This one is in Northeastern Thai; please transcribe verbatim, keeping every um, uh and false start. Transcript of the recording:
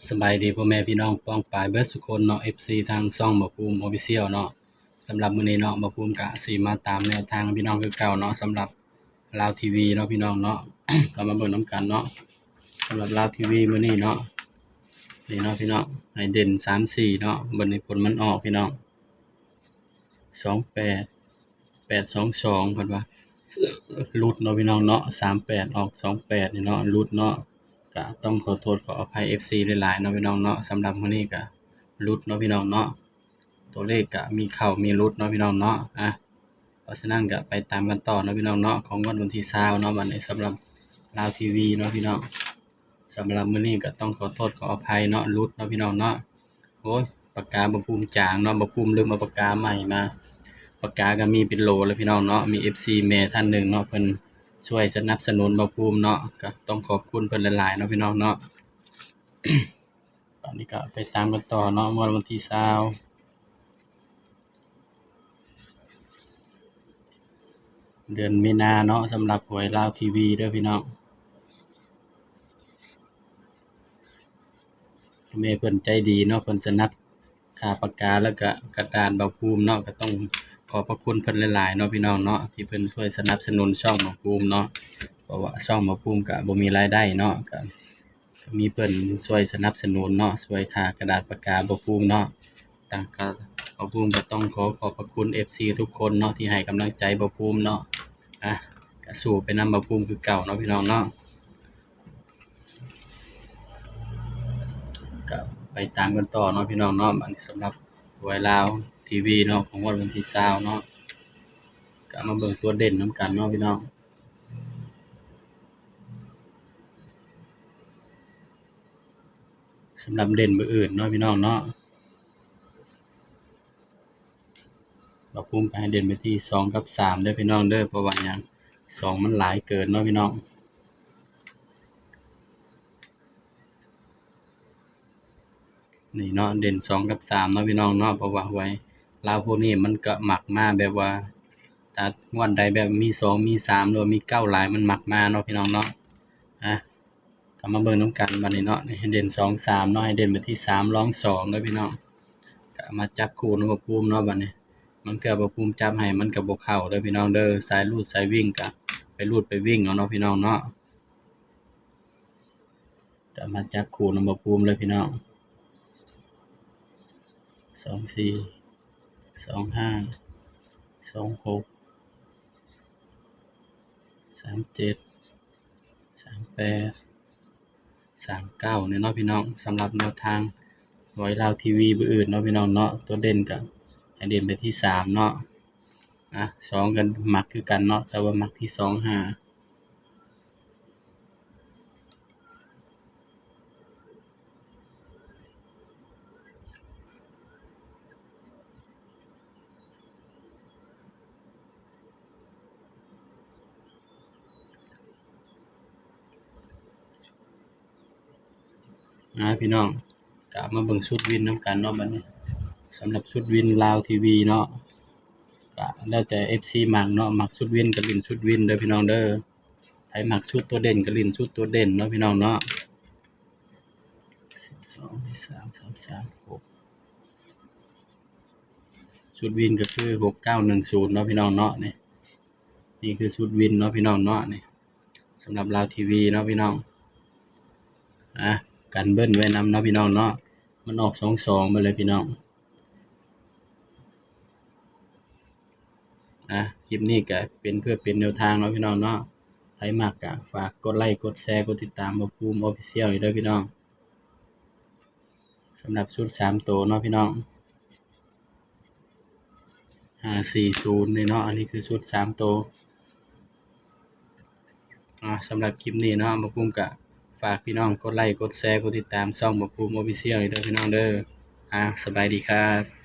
สบายดีพ่อแม่พี่น้องป้องปายเบิดสุคนเนาะ เอฟซี ทางช่องบ่าวภูมิ Official เนาะ สำหรับมื้อนี้เนาะ บ่าวภูมิกะสิมาตามแนวทางพี่น้องคือเก่าเนาะ สำหรับลาวทีวีเนาะพี่น้องเนาะ ก็มาเบิ่งนำกันเนาะ สำหรับลาวทีวีมื้อนี้เนาะ นี่เนาะพี่น้อง ให้เด่นสามสี่เนาะ บัดนี้ผลมันออกพี่น้อง สองแปด แปดสองสอง เพิ่นว่า หลุดเนาะพี่น้องเนาะ สามแปด ออก สองแปด นี่เนาะ หลุดเนาะ ก็ต้องขอโทษขออภัย เอฟซี หลายๆเนาะพี่น้องเนาะ สำหรับมื้อนี้ก็หลุดเนาะพี่น้องเนาะ ตัวเลขก็มีเข้ามีหลุดเนาะพี่น้องเนาะ อ่ะ เพราะฉะนั้นก็ไปตามกันต่อเนาะพี่น้องเนาะ ของงวดวันที่ซาวเนาะ บัดนี้สำหรับลาวทีวีเนาะพี่น้อง สำหรับมื้อนี้ก็ต้องขอโทษขออภัยเนาะ หลุดเนาะพี่น้องเนาะ โอ้ย ปากกาบ่าวภูมิจางเนาะ บ่าวภูมิลืมเอาปากกาใหม่มา ปากกาก็มีเป็นโหลแล้วพี่น้องเนาะ มี เอฟซี แม่ท่านหนึ่งเนาะ เพิ่นช่วยสนับสนุนบ่าวภูมิเนาะ ก็ต้องขอบคุณเพิ่นหลายๆเนาะพี่น้องเนาะ ตอนนี้ก็ไปตามกันต่อเนาะ งวดวันที่ซาว เดือนมีนาเนาะ สำหรับหวยลาวทีวีเด้อพี่น้อง แม่เพิ่นใจดีเนาะ เพิ่นสนับค่าปากกาแล้วก็กระดาษบ่าวภูมิเนาะ ก็ต้องขอบพระคุณเพิ่นหลายๆเนาะพี่น้องเนาะ ที่เพิ่นช่วยสนับสนุนช่องบ่าวภูมิเนาะ เพราะว่าช่องบ่าวภูมิก็บ่มีรายได้เนาะ ก็ ก็มีเพิ่นช่วยสนับสนุนเนาะ ช่วยค่ากระดาษปากกาบ่าวภูมิเนาะ ต่างก็บ่าวภูมิก็ต้องขอขอบพระคุณ เอฟซี ทุกคนเนาะ ที่ให้กำลังใจบ่าวภูมิเนาะ อ่ะ ก็สู้ไปนำบ่าวภูมิคือเก่าเนาะพี่น้องเนาะ ก็ไปตามกันต่อเนาะพี่น้องเนาะ อันนี้สำหรับหวยลาวทีวีเนาะ ของงวดวันที่ซาวเนาะ ก็มาเบิ่งตัวเด่นนำกันเนาะพี่น้อง สำหรับเด่นมื้ออื่นเนาะพี่น้องเนาะ บ่าวภูมิก็ให้เด่นไปที่สองกับสามเด้อพี่น้องเด้อ เพราะว่าหยัง สองมันหลายเกินเนาะพี่น้อง นี่เนาะ เด่นสองกับสามเนาะพี่น้องเนาะ เพราะว่าหวยลาวพวกนี้มันก็มักมาแบบว่า ถ้างวดใดแบบมีสองมีสามหรือว่ามีเก้าหลายมันมักมาเนาะพี่น้องเนาะ อ่ะ ก็มาเบิ่งนำกันบัดนี้เนาะ ให้เด่นสองสามเนาะ ให้เด่นไปที่สามรองสองเด้อพี่น้อง ก็มาจับคู่นำบ่าวภูมิเนาะบัดนี้ บางเทื่อบ่าวภูมิจับให้มันก็บ่เข้าเด้อพี่น้องเด้อ สายรูดสายวิ่งก็ไปรูดไปวิ่งเอาเนาะพี่น้องเนาะ ก็มาจับคู่นำบ่าวภูมิเลยพี่น้อง สองสี่ สองห้า สองหก สามเจ็ด สามแปด สามเก้า เนี่ยเนาะพี่น้อง สำหรับแนวทางหวยลาวทีวีมื้ออื่นเนาะพี่น้องเนาะ ตัวเด่นก็ให้เด่นไปที่สามเนาะ อ่ะ สองก็มักคือกันเนาะ แต่ว่ามักที่สองห้า อ่า พี่น้อง ก็มาเบิ่งชุดวินนำกันเนาะบัดนี้ สำหรับชุดวินลาวทีวีเนาะ ก็แล้วแต่ เอฟซี มักเนาะ มักชุดวินก็เล่นชุดวินเด้อพี่น้องเด้อ ไผมักชุดตัวเด่นก็เล่นชุดตัวเด่นเนาะพี่น้องเนาะ สิบสอง สาม สาม สาม หก ชุดวินก็คือ หกเก้าหนึ่งศูนย์ เนาะพี่น้องเนาะ นี่ นี่คือชุดวินเนาะพี่น้องเนาะ นี่ สำหรับลาวทีวีเนาะพี่น้อง อ่ะ กันเบิ้ลไว้นำเนาะพี่น้องเนาะ มันออก สองสอง ไปเลยพี่น้อง อ่ะ คลิปนี้ก็เป็นเพื่อเป็นแนวทางเนาะพี่น้องเนาะ ไผมักก็ฝากกดไลค์ กดแชร์ กดติดตามบ่าวภูมิ Official นี่เด้อพี่น้อง สำหรับชุดสามตัวเนาะพี่น้อง ห้าสี่ศูนย์ นี่เนาะ อันนี้คือชุดสามตัว อ่า สำหรับคลิปนี้เนาะ บ่าวภูมิก็ฝากพี่น้องกดไลค์ กดแชร์ กดติดตามช่องบ่าวภูมิ Official นี่เด้อพี่น้องเด้อ อ่า สบายดีครับ